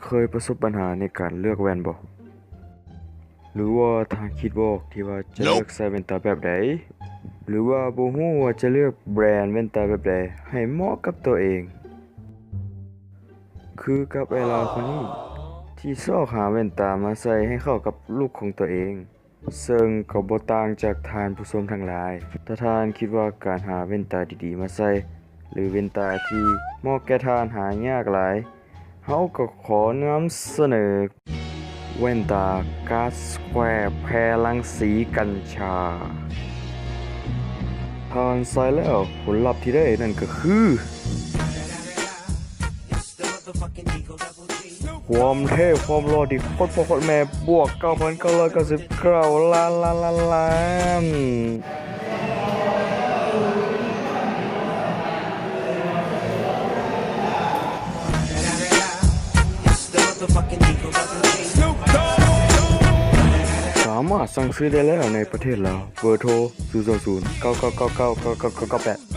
ເຄີຍປະສົບບັນຫາໃນການເລືອກແວ່ນບໍ່? ຫຼືວ່າທ່ານຄິດບໍ່ອອກທີ່ວ່າຈະເລືອກໃສ່ແວ່ນຕາແບບໃດ? ຫຼືວ່າບໍ່ຮູ້ວ່າຈະເລືອກແບຣນແວ່ນຕາແບບໃດໃຫ້ເໝາະກັບຕົວເອງ? ຄືກັບອ້າຍລາວຄົນນີ້ ທີ່ຊອກຫາແວ່ນຕາມາໃສ່ໃຫ້ເຂົ້າກັບລຸກຂອງຕົວເອງ. ເຊິ່ງກໍບໍ່ຕ່າງຈາກທ່ານຜູ້ຊົມທັງຫຼາຍ. ຖ້າທ່ານຄິດວ່າການຫາແວ່ນຕາດີໆມາໃສ່ ຫຼືແວ່ນຕາທີ່ເໝາະແກ່ທ່ານຫາຍາກຫຼາຍ, ເຮົາກໍຂໍນຳສະເໜີແວ່ນຕາກາສແຄວແຜ່ລັງສີກັນຊາ. ທ່ານໃສ່ແລ້ວ ຜົນລັບທີ່ໄດ້ນັ້ນກໍຄື ຄວາມເທ່ ຄວາມຫຼໍ່ທີ່ໂຄດພໍ່ໂຄດແມ່ ບວກເກົ້າພັນເກົ້າຮ້ອຍເກົ້າສິບເກົ້າລ້ານລ້ານລ້ານລ້ານ. ສາມາດສັ່ງຊື້ໄດ້ແລ້ວໃນປະເທດລາວ. ເບີໂທ ສູນສອງສູນ ເກົ້າເກົ້າເກົ້າເກົ້າ ເກົ້າເກົ້າເກົ້າແປດ.